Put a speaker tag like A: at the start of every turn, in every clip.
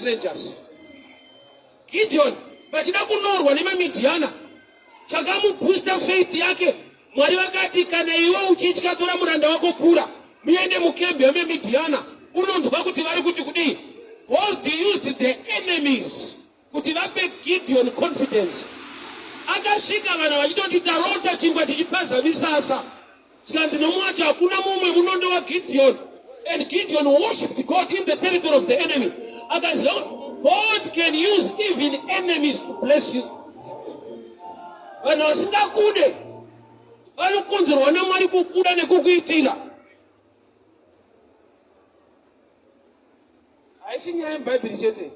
A: strangers. Gideon vachida kunorwa nemaMidhiana chakamubooster faith yake. Mwari vakati kana iwe uchitya tora muranda wako Pura muende mukembi yemaMidhiana unonzwa kuti vari kuti kudii. God used the enemies kuti vape Gideon confidence. Akasvika vanhu vachitoti tarota chingwa tichipaza misasa. Zvikanzi nomwacho hakuna mumwe munondo waGideon. And Gideon worshipped God in the territory of the enemy. Akaziva God can use even enemies to bless you. Vanhu vasingakude vanokonzerwa naMwari kukuda nekukuitira. Haisi nyaya yemubhaibheri chete,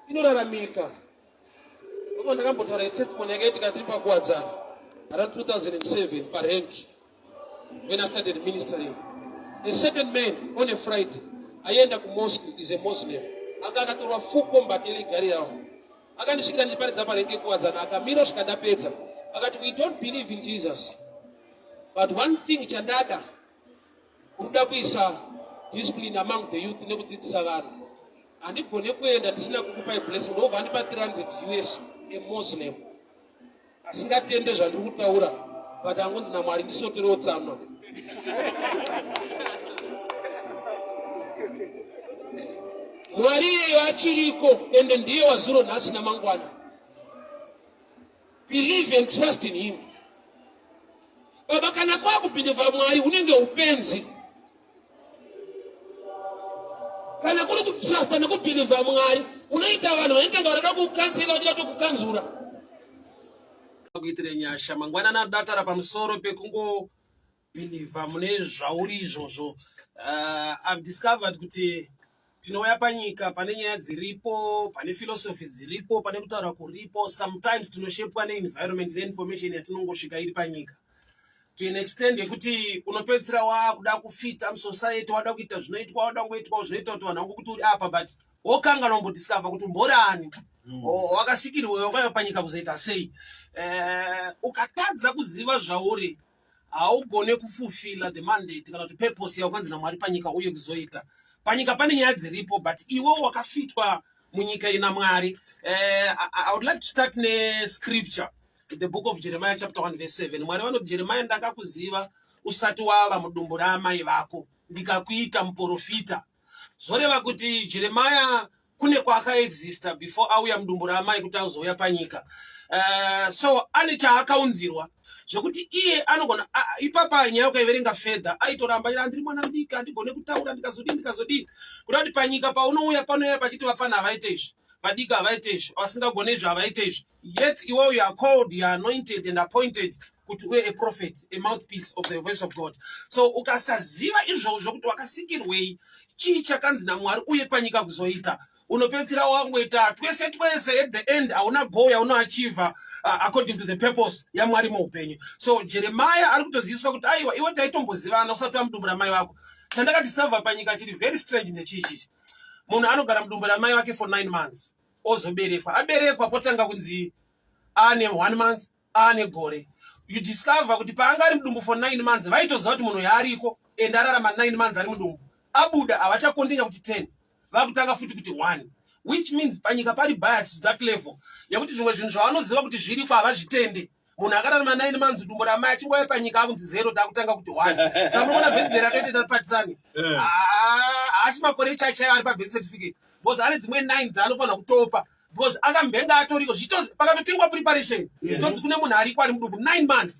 A: inoraramika. Ndipo ndakambotaura testimony yakaitika tiri pakuwadzana around 2007 parank when I started ministering. A certain man on a Friday aienda kumosque is a Muslim anga akatorwa full combat yeligari yavo akandisvikira ndichiparidza parenke kuwadzana akamira svika ndapedza akati we don't believe in Jesus but one thing chandada Kuda kuisa discipline among the youth nekudzidzisa vanhu. Handigone kuenda ndisina kukupai blessing. Ndobva andipa 300 US a Muslim. Asingatende zvandiri kutaura but angonzi naMwari ndisoterewo tsama. Mwari iyeyo achiriko ende ndiye wazuro nhasi namangwana. Believe and trust in him. Baba, kana kwakubhilivha Mwari hunenge upenzi. Kana kuri kutrusta nekubhilivha Mwari unoita vanhu vanenge vanoda kukansela vachida kutokukanzura.
B: Kuitire nyasha mangwanani adatara pamusoro pekungo believer mune zvauri izvozvo uh, i've discovered kuti tinouya panyika pane nyaya dziripo pane philosophy dziripo pane kutaura kuripo sometimes tinoshepwa neenvironment neinformation yatinongosvika iri panyika to an extent yekuti unopedzisira wakuda kufita musociety wada kuita zvinoitwa wada kungoitwa zvinoita kuti vanhu vangokuti uri apa but wokanganwa kumbodiscover kuti umbori ani mm. wakasikirwe wakauya panyika kuzoita sei eh, ukatadza kuziva zvauri haugone kufulfilla the mandate kana kuti purpose yawakanzi namwari panyika uye kuzoita panyika pane nyaya dziripo but iwe wakafitwa munyika ina mwari eh, I, i would like to start nescripture the book of jeremiah chapter 1 verse 7 mwari vanoti jeremiah ndakakuziva usati wava mudumbu raamai vako ndikakuita muprofita zvoreva kuti jeremiah kune kwaakaexista before auya mudumbu raamai kuti azouya panyika uh, so ane chaakaunzirwa zvekuti iye anogona ipapa nyaya ukaiverenga fedha aitoramba andiri mwana mudiki andigone kutaura ndikazodii ndikazodii kuda kuti panyika paunouya panouya pachiti vapfana havaite izvi vadiki havaite izvi vasingagone izvi havaite izvi yet iwewe you are called you are anointed and appointed kuti uve a prophet a mouthpiece of the voice of god so ukasaziva izvozvo kuti wakasikirwei chii chakanzi namwari uye panyika kuzoita unopedzisira wangoita twese twese at the end hauna goal yaunoachiva uh, according to the purpose yamwari muupenyu so jeremiah ari kutoziviswa kuti aiwa iwe taitombozivana usati wamudumbu ramai vako chandakati sava panyika chiri very strange ndechiichichi munhu anogara mudumbu ramai vake for nine months ozoberekwa aberekwa potanga kunzi ane one month aane gore you discover kuti paanga ari mudumbu for nine months vaitoziva kuti munhu yaariko and ararama nine months ari mudumbu abuda havachakondinya kuti ten vakutanga futi kuti one which means panyika pari bias to that level yekuti zvimwe zvinhu zvavanoziva kuti zviriko havazvitende munhu akararama nine months dumbo ramai achingouya panyika akunzi zero takutanga kuti one saka munoona birthday ratoita tapatisani eh. ah, haasi makore chaichaiyo ari pabirth certificate because ane dzimwe nine dzaanofanira kutopa because akambenga atoriko zvitozi pakatotengwa preparation tonzi kune munhu ariko ari mudumbu nine months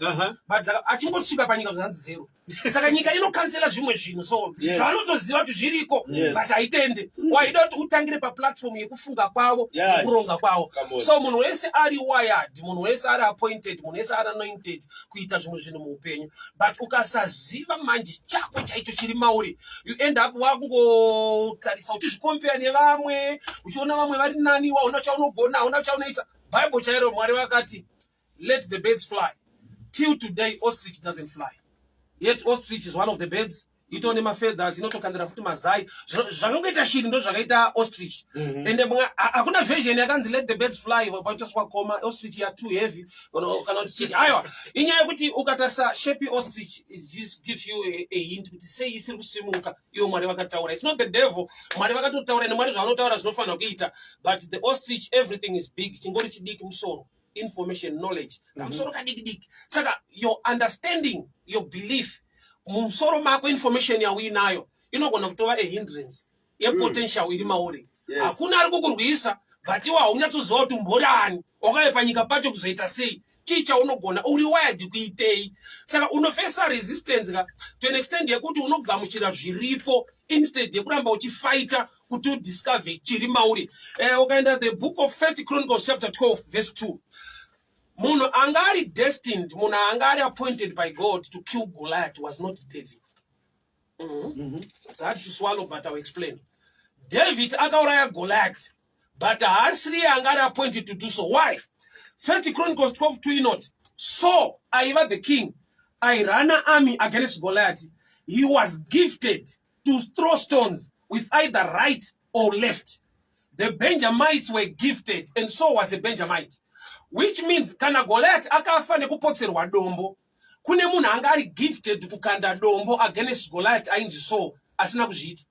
B: but achingosvika panyika zvanzi zero saka nyika inokansela zvimwe zvinhu so zvanotoziva kuti zviriko but haitende waida kuti utangire paplatform yekufunga kwavo nekuronga kwavo so munhu wese ari wired munhu wese ari appointed munhu wese ari anointed kuita zvimwe zvinhu muupenyu but ukasaziva manje chako chaicho chiri mauri you end up wakungotarisa uchizvikompeya nevamwe uchiona vamwe vari nani wauna chaunogona hauna chaunoita bible chairo mwari vakati let the birds fly till today ostrich doesn't fly yet ostrich is one of the birds. Itoo nemafeathers, inotokandira futi mazai. Zvakangoita shiri ndo zvakaita ostrich. Ende hakuna version yakanzi "Let the birds fly", paitoswa koma ostrich ya too heavy kana kuti chii. Aiwa, inyaya yekuti ukatarisa shape yeostrich, it just gives you a hint kuti sei isiri kusimuka. Iwo Mwari vakataura, it's not the devil. Mwari vakatotaura, nemwari zvavanotaura zvinofanira kuita. But the ostrich, everything is big, chingori chidiki musoro, information, knowledge, kamusoro kadiki diki. Saka your understanding, your belief mumusoro mako, information yauinayo inogona kutova a hindrance yepotential iri mauri. Hakuna ari kukurwisa, but iwe haunyatsoziva kuti umbori ani, wakauya panyika pacho kuzoita sei, chii chaunogona, uri wired kuitei. Saka unofesa resistance ka to an extent yekuti unogamuchira zviripo instead yekuramba uchifaita kuti udiscover chiri mauri. Ukaenda the book of First Chronicles chapter 12 verse 2, munhu anga ari destined, munhu anga ari appointed by God to kill Goliath was not David. It's hard to swallow, but I'll explain. David akauraya Goliath, but haasiri anga ari appointed to do so. Why? First Chronicles 12 2 inoti Saul aiva the king airana army against Goliath. He was gifted to throw stones with either right or left. The Benjamites were gifted, and so was a Benjamite, which means kana Goliath akafa nekupotserwa dombo, kune munhu anga ari gifted kukanda dombo against Goliath ainzi Saul asina kuzviita.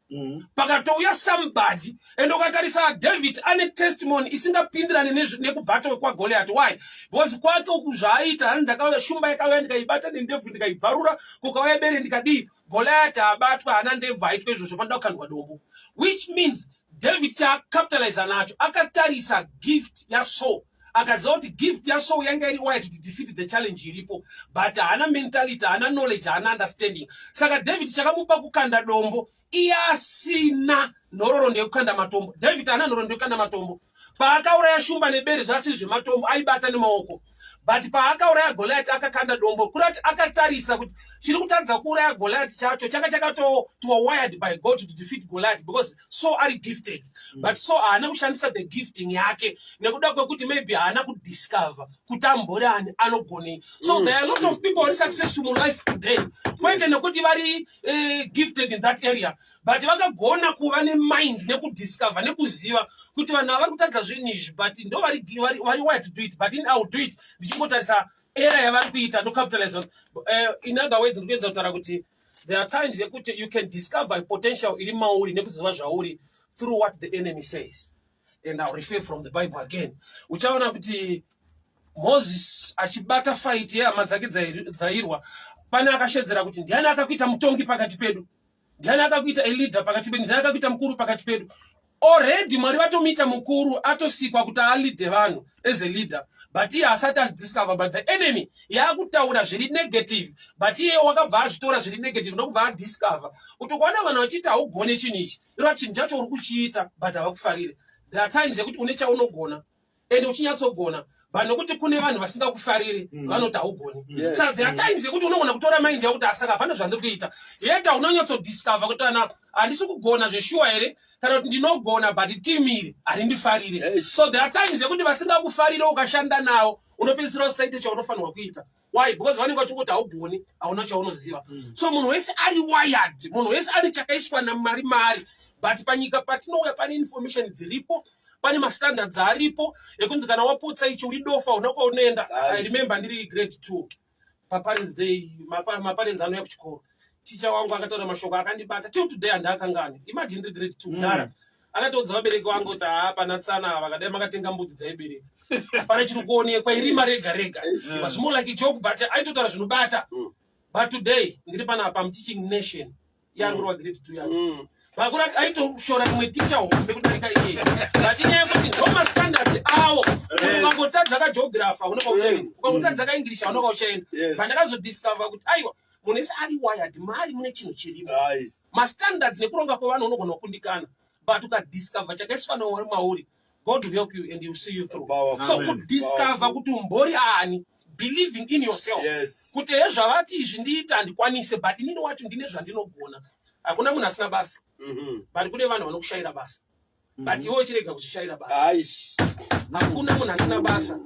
B: Pakatouya somebody, and ukatarisa David ane testimony isingapindirani nekubatwa kwaGoliath. Why? Because kwake uku zvaaita, hani ndakauya, shumba yakauya, ndikaibata nendebvu, ndikaibvarura, kukauya bere, ndikadii. Goliath abatwa, haana ndebvu, aitwa izvozvo, panoda kukandwa dombo, which means David chaakapitaliza nacho, akatarisa gift yaSaul, akaziva kuti gift yaSaul yanga iri wired to defeat the challenge iripo, but haana mentality, haana knowledge, haana understanding. Saka David chakamupa kukanda dombo iye asina nhororondo yekukanda matombo. David haana nhororondo yekukanda matombo. Paakauraya shumba nebere, zvasiri zvematombo, aibata nemaoko, but paakauraya Goliath akakanda dombo. Kurati akatarisa kuti chiri kutadza kuuraya Goliath chacho changa chakatotiwa wired by God to defeat Goliath, because so ari gifted, but so haana kushandisa the gifting yake nekuda kwekuti maybe haana kudiscover kuti ambori ani, anogonei. So there are a lot of people vari successful mulife today, kwete nekuti vari gifted in that area, but vakagona kuva nemind nekudiscover nekuziva kuti vanhu ava vari kutadza zvinhu izvi, but ndo vari wired to do it, but in I will do it ndichingotarisa era yavari kuita, ndocapitalize on. In other words, ndikuedza kutaura kuti there are times yekuti you can discover potential iri mauri nekuziva zvauri through what the enemy says. And I'll refer from the Bible again. Uchaona kuti Moses achibata fight yehama dzake dzairwa, pane akashedzera kuti, "Ndiani akakuita mutongi pakati pedu? Ndiani akakuita leader pakati pedu? Ndiani akakuita mukuru pakati pedu?" Already Mwari vatomuita mukuru, atosikwa kuti aleade vanhu as a leader, but iye asati azvidiscover. But the enemy yaakutaura zviri negative, but iye wakabva azvitora zviri negative ndokubva adiscover kuti ukaona vanhu vachiiti haugone chinhu ichi, ireva chinhu chacho uri kuchiita, but havakufarire. There are times yekuti une chaunogona ende uchinyatsogona, but nokuti kune vanhu vasingakufariri, vanoti haugoni. Saka there are times yekuti unogona kutora mind yakuti asaka hapana zvandiri kuita, yet unonyatsodiscover kuti ana handisi kugona zveshuwa here, kana kuti ndinogona, but team iri harindifarire. So there are times yekuti vasingakufarire, ukashanda navo unopedzisira usaite chaunofanirwa kuita. Why? Because vanenge vachingoti haugoni, hauna chaunoziva. So munhu wese ari wired, munhu wese ane chakaiswa naMwari mari, but panyika patinouya pane information dziripo, pane mastandards aripo ekunzi kana waputsa ichi uri dofa, una kwaunoenda. I remember ndiri grade 2, paparents day, maparents anouya kuchikoro. Ticha wangu akataura mashoko akandibata till today, handaakangani. Imagine, ndiri grade 2 dhara, akatoudza vabereki vangu kuti haa, pana tsana vakadai makatenga mbudzi dzaibereka, hapana chiri kuonekwa, irima rega rega. It was more like a joke, but aitotaura zvinobata. But today ndiri panapa, I'm teaching nation yangu grade 2 yacho. Pakurati aitoshora rimwe ticha hombe kudarika iye, but inyaya yekuti ndo mastandards awo. Ukangotadza kageography hauna kwauchaenda, ukangotadza kaEnglish hauna kwauchaenda. But ndakazodiscover kuti aiwa, munhu wese ari wired, mari mune chinhu chirimo. Mastandards nekuronga kwevanhu unogona kukundikana, but ukadiscover chakaiswa naMwari mauri, God will help you and he will see you through.
C: Powerful.
B: So
C: Amen.
B: kudiscover
C: Powerful.
B: kuti umbori ani, believing in yourself kuti he, zvavati izvi ndiita handikwanise, but inini wacho ndine zvandinogona. Hakuna munhu asina basa, but kune vanhu vanokushayira basa, but iwe uchirega kuchishayira basa. Hakuna munhu asina basa,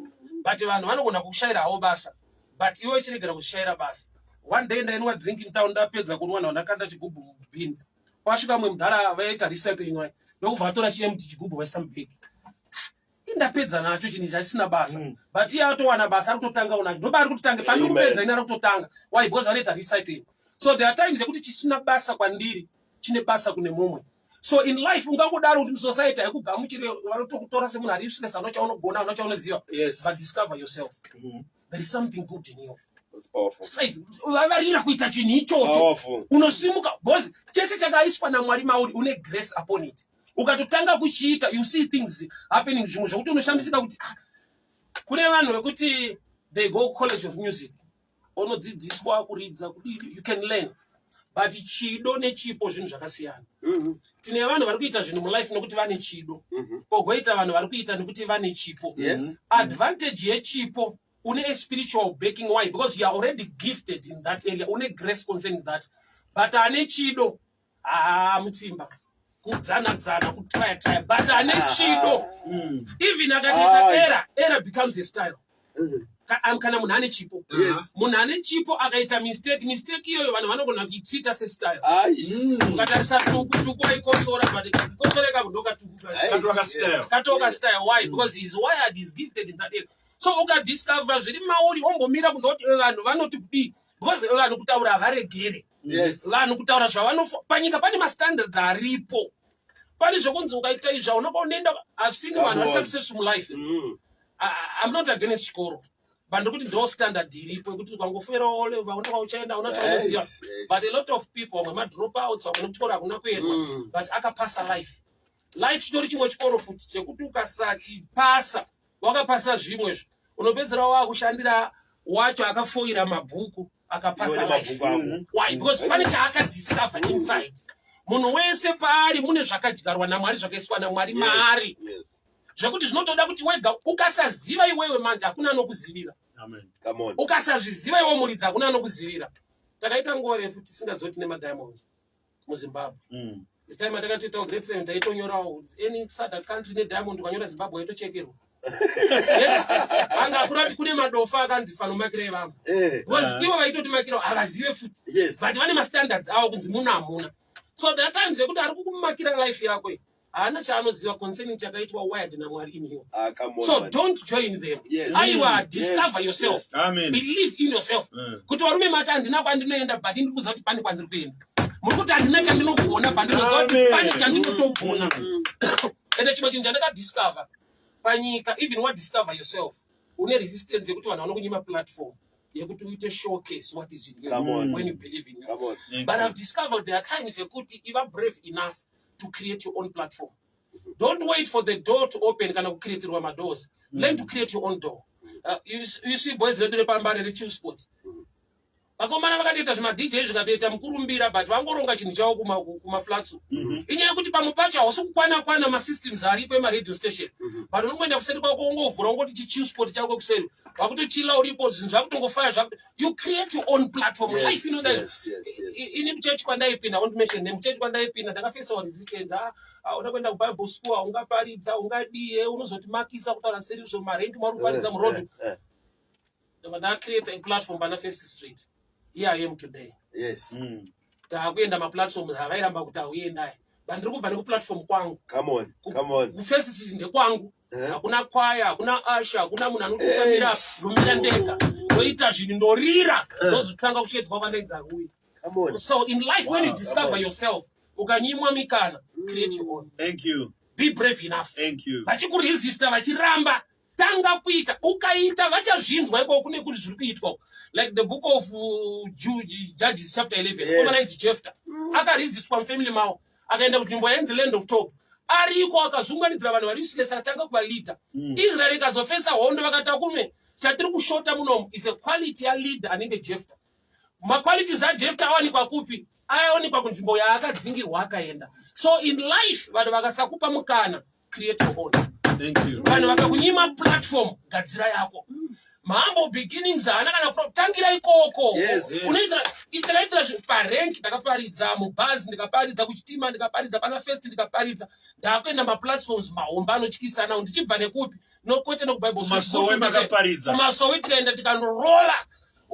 B: but vanhu vanogona kukushayira havo basa, but iwe uchiregera kuzvishayira basa. One day ndainwa drink in town, ndapedza kunwa, ndakanda chigubhu mubin. Kwasvika mumwe mudhara, vaita recycling wayi, ndokubva atora chiempty chigubhu, vaisa mubhegi. Indapedza nacho chinhu chasina basa, but iye atowana basa, ari kutotanga unacho, ndoba ari kutotanga pandiri kupedza, ini ari kutotanga. Why? Because vanoita recycling. So there are times yekuti chisina basa kwandiri chine basa kune mumwe. So in life ungangodaro kuti musociety haikugamuchire, vanotokutora semunhu ari useless, ano chaunogona, ano chaunoziva. But discover yourself. There is something good in you.
C: That's powerful.
B: Strive, vavarira kuita chinhu ichocho.
C: Powerful.
B: Unosimuka because chese chakaiswa naMwari mauri, une grace upon it. Ukatotanga kuchiita, you see things happening, zvimwe zvokuti unoshamisika kuti, ah, kune vanhu vekuti they go College of Music, unodzidziswa kuridza kudii, you can learn, but chido nechipo zvinhu zvakasiyana. Tine vanhu vari kuita zvinhu mulife nekuti vane chido, pogoita vanhu vari kuita nekuti vane chipo. Advantage yechipo, une a spiritual backing. Why? Because you are already gifted in that area, une grace concerning that. But ane chido, haa, mutsimba kudzanadzana, kutraya traya, but ane chido, even akatoita
C: Aye.
B: error, error becomes a style. Kana munhu ane chipo, munhu ane chipo akaita mistake, mistake iyoyo vanhu vanogona kuitreata sestyle.
C: Ai.
B: Ukatarisa Tuku, Tuku aikosora, but kukosoreka ndokatuku.
C: Ai.
D: Katoka style.
B: Katoka style. Why? Because he's wired, he's gifted in that area. So ukadiscover zviri mauri, ombomira kunzwa kuti, eh, vanhu vanoti kudii, because vanhu kutaura havaregere. Vanhu kutaura zvavanofa panyika, pane mastandards aripo, pane zvokunzi ukaita izvi haunaka unoenda. I've seen
C: Come
B: vanhu vari
C: on.
B: successful mulife. I'm not against chikoro, but ndikuti ndo standard iripo yekuti ukangofera olevel, unonga uchaenda una chaunoziva. But a lot of people, vamwe madropouts, vamwe nekuchikoro hakuna kuendwa, but akapasa life. Life chitori chimwe chikoro futi chekuti ukasachipasa, wakapasa zvimwezvo, unopedzera wakushandira wacho akafoira mabhuku, akapasa
C: Iwe
B: life.
C: nemabhuku ako.
B: Why? Because pane chaakadiscover inside. Munhu wese paari mune zvakadyarwa naMwari, zvakaiswa naMwari maari, zvekuti zvinotoda kuti wega ukasaziva iwewe manje, hakuna anokuzivira.
D: Amen.
C: Come on.
B: Ukasazviziva iwe muridzi, hakuna anokuzivira. Takaita nguva refu tisingazoti nemadiamonds muZimbabwe. This time atakatoitawo grade seven, taitonyorawo any SADC country nediamond, ukanyora Zimbabwe yaitochekerwa. Yes, anga akurati kune madofa akanzi fanomakirei vamwe, because ivo vaitoti makiro havazive futi, but vane mastandards avo kunzi muno hamuna. So there are times yekuti ari kukumakira life yako iyi, haana chaanoziva concerning chakaitwa wired naMwari in you.
C: Ah, come on,
B: So
C: man.
B: don't join them. Aiwa, discover yourself.
D: Amen.
B: Believe in yourself. Kuti varume mati handina kwandinoenda, but ndiri kuziva kuti pane kwandiri kuenda. Muri kuti handina chandinogona, but ndinoziva kuti
D: Amen.
B: pane chandinotogona. Ende chimwe chinhu chandakadiscover panyika, even wadiscover yourself, une resistance yekuti vanhu vanokunyima platform yekuti uite showcase what is in you
C: Come on.
B: when you believe in you.
C: Come on.
D: Thank
B: But
D: you.
B: I've discovered there are times yekuti iva brave enough to create your own platform. Don't wait for the door to open kana kucreatirwa madoors. Learn to create your own door. You see boys redu repaMbare reChillspot, vakomana vakatoita zvimaDJ zvikatoita mukurumbira, but vangoronga chinhu chavo kumaflats. Inyaya yekuti pamwe pacho hausi kukwana kwana masystems aripo emaradio station, but unongoenda kuseri kwako, ungovhura, ungoti chiChillspot chako kuseri, wakutochilla uripo, zvinhu zvakutongofaya you create your own platform. Life inoda Ini muchechi kwandaipinda, I won't mention name, muchechi kwandaipinda ndakafesawo resistance. Ah, ah, uda kuenda kuBible school, ungaparidza, ungadie, unozotimakisa kutaura serizvo marendi mwari kuparidza muroad. Ndobva ndacreate a platform pana First Street. Here I am today. Taakuenda maplatforms havairamba kuti hauendai, but ndiri kubva nekuplatform kwangu.
C: Come on. Come on.
B: KuFirst Street ndekwangu. Hakuna kwaya, hakuna usher, hakuna munhu anotosamira.
C: Eish.
B: Ndomira ndega, ndoita zvinhu, ndorira, ndozotanga kuchedzwa kwandaidza uya.
C: Come on.
B: So in life, when you
C: Come
B: discover
C: on.
B: yourself, ukanyimwa mikana, create your own.
D: Thank you.
B: Be brave enough.
D: Thank you.
B: Vachikuresista, vachiramba, tanga kuita. Ukaita, vachazvinzwa ikoko kune kuti zviri kuitwa, like the book of Judges chapter 11. Komana inzi Jefta akaresistwa mufamily mavo, akaenda kunzvimbo yainzi land of Tob. Ariko akazunganidzira vanhu vari useless, akatanga kuvaleada. Israel ikazofesa hondo, vakati akume chatiri kushota munomu is a quality yaleader anenge Jefta. Maqualities aJefta awanikwa kupi? Awanikwa kunzvimbo yaakadzingirwa akaenda. So in life, vanhu vakasakupa mukana, create your own.
D: Thank you.
B: Vanhu vakakunyima platform, gadzira yako. Mahumble beginnings haana kana tangira ikoko. Unoitira isi, takaitira parenki, ndakaparidza mubhazi, ndikaparidza kuchitima, ndikaparidza pana First, ndikaparidza. Ndakuenda maplatforms mahombe anotyisa nawo, ndichibva nekupi? Nokwete nekuBible.
D: Kumasowe makaparidza.
B: Kumasowe tikaenda, tikanorola.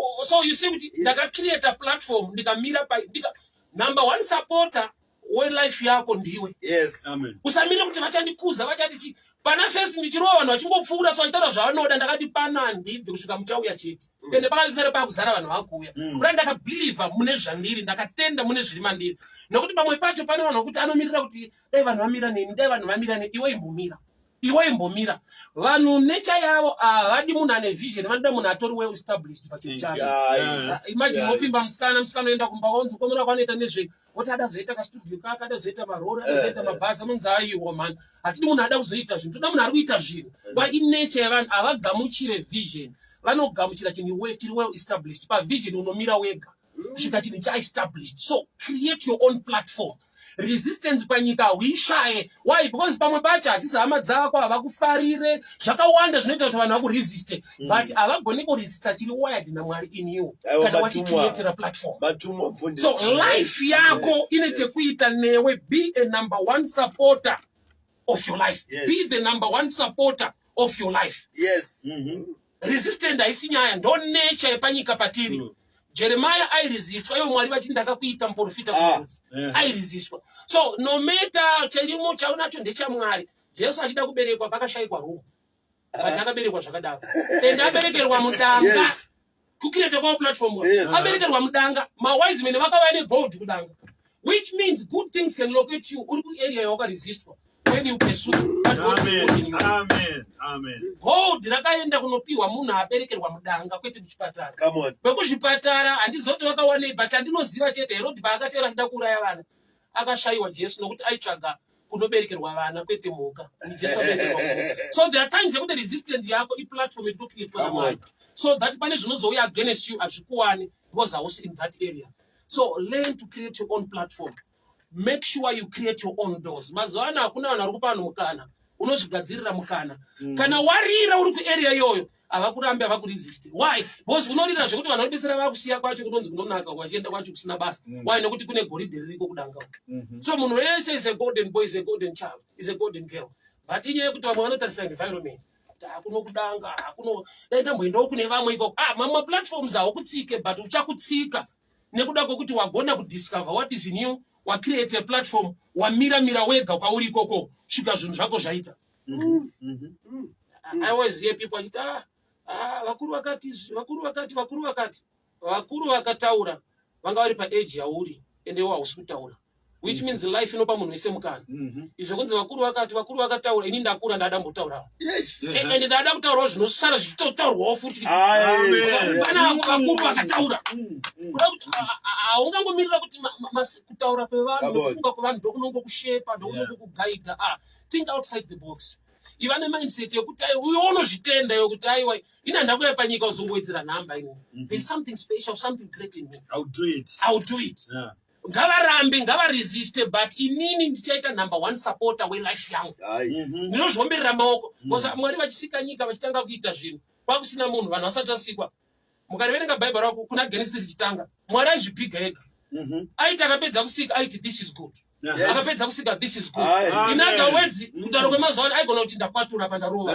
B: Oh, so you see kuti ndakacreata platform, ndikamira pa ndika number one supporter welife yako ndiwe.
C: Yes.
D: Amen.
B: Usamire kuti vachandikuza, vachati chi. Pana fesi ndichirova, vanhu vachingopfuura, so vachitaura zvavanoda. Ndakati pano handibvi kusvika muchauya chete. Ende pakasere pakuzara vanhu vakuuya. Kuda ndakabhilivha mune zvandiri, ndakatenda mune zviri mandiri, nokuti pamwe pacho pane vanhu vokuti anomirira kuti dai vanhu vamira neni, dai vanhu vamira neni. Iwe imbomira, iwe imbomira. Vanhu necha yavo havadi munhu ane vision, vanoda munhu atori well established pachinhu chake. Imagine wopimba musikana, musikana oenda kumba, wanzi komuna kwanoita nezvei, woti ada zoita kastudio kake, ada zoita marori, ada zoita mabhazi. Anonzi aiwa mani, hatidi munhu ada kuzoita zvinhu, toda munhu ari kuita zvinhu. Why? Inature yevanhu, havagamuchire vision, vanogamuchira chinhu chiri well established. Pavision unomira wega kusvika chinhu chaestablished. So create your own platform. Resistance panyika huishaye. Why? Because pamwe pacho hatisi hama dzako, havakufarire, zvakawanda zvinoita kuti vanhu vakuresiste, but havagoni kuresista chiri wired naMwari in you
C: Aiwa,
B: kana
C: matumwa.
B: wachicreatira platform.
C: Matumwa, mfundisi.
B: So life yako ine chekuita newe. Be a number one supporter of your life. Be the number one supporter of your life. Resistant haisi nyaya, ndo nature yepanyika patiri. Jeremiah airesistwa, ivo Mwari vachiti ndakakuita muprofita kumarudzi. Airesistwa. So no matter chirimo chaunacho ndechamwari. Jesu achida kuberekwa pakashayikwa room, but akaberekwa zvakadaro, and aberekerwa mudanga. Kucreata kwavo platform. Aberekerwa mudanga, mawise men vakauya negold kudanga, which means good things can locate you uri kuarea yawakaresistwa when you pursue what God has put in
D: Amen.
B: you.
D: Amen. Amen.
B: Gold rakaenda kunopiwa munhu aberekerwa mudanga, kwete kuchipatara.
C: Come on.
B: Vekuzvipatara handizoti vakawanei, but chandinoziva chete, Herodhi paakatera achida kuuraya vana, akashayiwa Jesu nokuti aitsvaga kunoberekerwa vana, kwete mhuka. Jesu aberekerwa mhuka. So there are times yekuti resistant yako iplatform yekutocreatwa
C: Come
B: naMwari,
C: on.
B: so that pane zvinozouya against you hazvikuwani because hausi in that area. So learn to create your own platform. Make sure you create your own doors. Mazuva ano hakuna vanhu vari kupa vanhu mukana, unozvigadzirira mukana. Kana warira uri kuarea iyoyo, havakurambi, havakuresist. Why? Because unorira zvekuti vanhu vanopedzisira vakusiya kwacho kunonzi kunonaka, vachienda kwacho kusina basa. Why? Nekuti kune goridhe ririko kudanga. So munhu wese is a golden boy, is a golden child, is a golden girl, but inyaya yekuti vamwe vanotarisa environment kuti hakuno kudanga, hakuno, dai ndamboendawo kune vamwe ikoko. Ah, mamwe maplatforms haukutsike, but uchakutsika nekuda kwekuti wagona kudiscover what is in you, wacreate a platform, wamiramira wega kwauri ikoko svika zvinhu zvako zvaita. I always hear people achiti, ah, ah, vakuru vakati izvi, vakuru vakati, vakuru vakati, vakuru vakataura vanga vari paage yauri, ende iwe hausi kutaura, which means life inopa munhu wese mukana. Izvo kunzi vakuru vakati, vakuru vakataura, ini ndakura, ndada mbotaurawo. Ende ndada kutaurawo zvinosara zvichitotaurwawo futi.
C: Aye.
B: Pana vakuru vakataura. Kuda kuti haungangomirira kuti kutaura kwevanhu
C: Come on.
B: nekufunga kwevanhu ndokunongokushepa, ndokunongokugaidha. Ah, think outside the box. Iva nemindset yekuti aiwa, uyo unozvitenda yokuti aiwa, ini handakuya panyika uzongowedzera nhamba ini. There's something special, something great in me.
D: I'll do it.
B: I'll do it. Ngavarambe, ngavaresiste, but inini ndichaita number one supporter welife yangu.
C: Aye.
B: Ndinozviomberera maoko because Mwari vachisika nyika, vachitanga kuita zvinhu, kwakusina munhu, vanhu vasati vasikwa. Mukariverenga Bhaibheri rako kuna Genesis richitanga, Mwari aizvipiga ega. Aiti akapedza kusika, aiti, "This is good." Akapedza kusika, "This is good."
C: Aye.
B: In other words, kutaura kwemazuva ano, aigona kuti ndakwatura pandarova.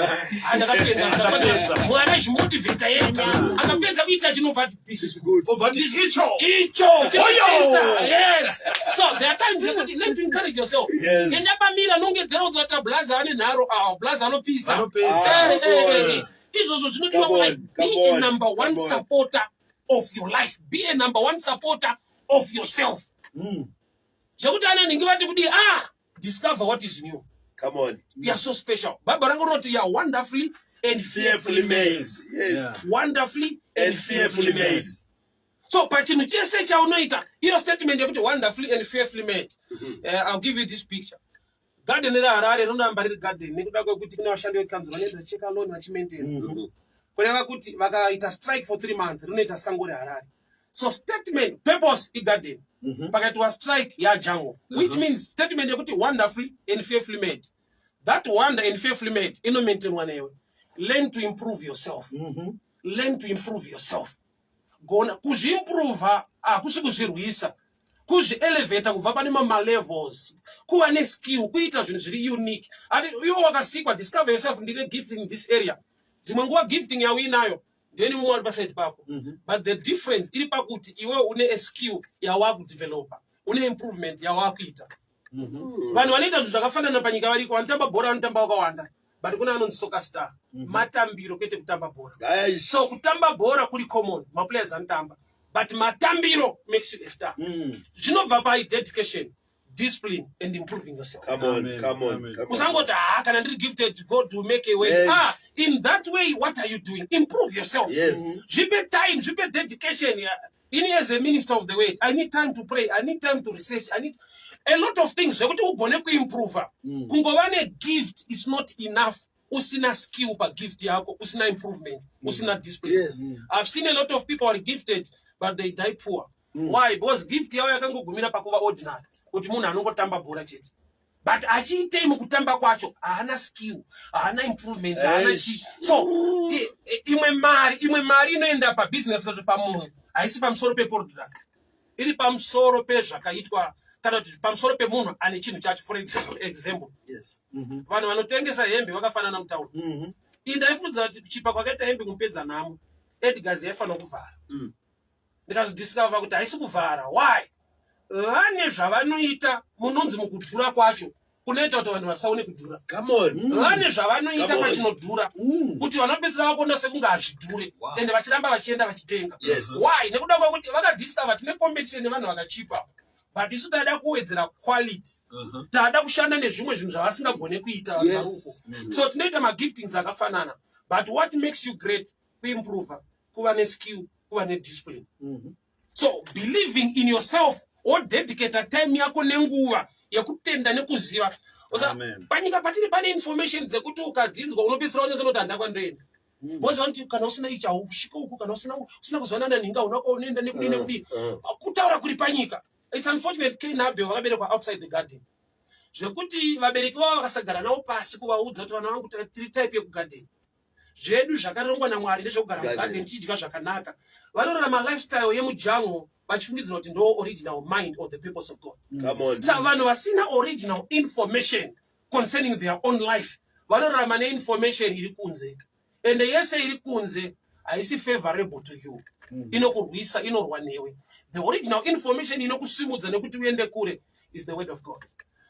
B: Ah, ndakapedza, ndakapedza. Mwari aizvimotivheta ega. Akapedza kuita chinobva ati, "This is good."
D: Obva ati, icho.
B: Icho chinopisa. Yes, so there are times yekuti learn to encourage yourself. Enda pamira, nongedzera udzoti blaza ane nharo, ah, blaza anopisa.
D: Anopedza.
B: Eh, eh, eh, eh. Izvozvo zvinodiwa.
C: Come on,
B: Life, be
C: come
B: a
C: on,
B: number one
C: come on.
B: supporter of your life. Be a number one supporter of yourself. Zvekuti ana nhingi vati kudii, ah, discover what is new.
C: Come on.
B: You are so special. Bhaibheri rangu rinoti you are wonderfully and
C: Fearfully made. Yes.
B: Wonderfully
C: And fearfully made.
B: So pachinhu chese chaunoita, iyo statement yekuti wonderfully and fearfully made. I'll give you this picture. Garden reHarare rinoramba riri garden nekuda kwekuti kune vashandi vekanzuro vanoenda vacheka lawn, vachimaintain. Kureva kuti vakaita strike for 3 months, rinoita sango reHarare. So statement purpose igarden, pakaitwa strike yajungle, which means statement yekuti wonderfully and fearfully made, that wonder and fearfully made inomaintainwa newe. Learn to improve yourself. Learn to improve yourself. Gona kuzviimprova, hakusi kuzvirwisa, kuzvielevata kubva pane mamalevels, kuva neskill, kuita zvinhu zviri unique. Ati iwe wakasikwa, discover yourself, ndine gifting in this area. Dzimwe nguva gifting yauinayo Then mumwe ari paside pako, but the difference iri pakuti iwe une a skill yawakudevelopa, une improvement yawakuita. Vanhu vanoita zvinhu zvakafanana panyika variko. Vanotamba bhora vanotamba vakawanda, but kuna anonzi soccer star. Matambiro, kwete kutamba bhora.
C: Guys.
B: So kutamba bhora kuri common, maplayers anotamba, but matambiro makes you a star. Zvinobva padedication, discipline and improving yourself.
C: Come on,
D: Amen.
C: come on,
D: Amen.
C: come on.
B: Usangoti, "Ha, kana ndiri gifted, God will make a way." Ah, in that way, what are you doing? Improve yourself. Zvipe time, zvipe dedication. Yeah. Ini as a minister of the word, I need time to pray, I need time to research, I need a lot of things zvekuti ugone kuimprova. Kungova negift is not enough usina skill pagift yako, usina improvement, usina discipline. I've seen a lot of people are gifted, but they die poor. Why? Because gift yavo yakangogumira pakuva ordinary, kuti munhu anongotamba bhora chete, but achiitei mukutamba kwacho? Haana skill, haana improvement, haana
C: Eish.
B: chi. So imwe mari inoenda pabusiness kana kuti pamunhu haisi pamusoro peproduct, iri pamusoro pezvakaitwa kana kuti pamusoro pemunhu ane chinhu chacho. For example, vanhu vanotengesa hembe vakafanana mutauro. Iyi ndaifungidzira kuti kuchipa kwakaita hembe kumupedza nhamo, Edgars yaifanira kuvhara. Ndikazodiscover kuti haisi kuvhara. Why? Vane zvavanoita munonzi mukudhura kwacho kunoita kuti vanhu vasaone kudhura.
C: Come on.
B: Vane zvavanoita
C: Come on.
B: pachinodhura kuti vanopedzisira vakuona sekunge hazvidhure, ende vachiramba vachienda vachitenga. Why? Nekuda kwekuti vakadiscover tine competition nevanhu vakachipa, but isu tada kuwedzera quality, tada kushanda nezvimwe zvinhu zvavasingagone kuita vanhu varuko. So tinoita magiftings akafanana, but what makes you great kuimprova, kuva neskill, kuva nediscipline. So believing in yourself, wodedicata time yako nenguva yekutenda nekuziva.
D: Amen.
B: Panyika patiri pane information dzekuti ukadzinzwa unopedzisira wanyatsoona handakwa ndoenda, because vanoti kana usina ichi hausvike uku, kana usina kuzwanana nhinga una kwaunoenda, nekudii nekudii. Kutaura kuri panyika, it's unfortunate Cain naAbel vakaberekwa outside the garden, zvekuti vabereki vavo vakasagara navo pasi kuvaudza kuti, "Vana vangu, tiri type yekugarden, zvedu zvakarongwa naMwari ndezvekugara
C: Garden.
B: mugarden tichidya zvakanaka." Vanorarama lifestyle yemujungle vachifungidzira kuti ndo original mind of the purpose of God.
C: Come on.
B: Saka vanhu vasina original information concerning their own life vanorarama neinformation iri kunze, ende yese iri kunze haisi favorable to you, inokurwisa, inorwa newe. The original information inokusimudza nekuti uende kure is the word of God.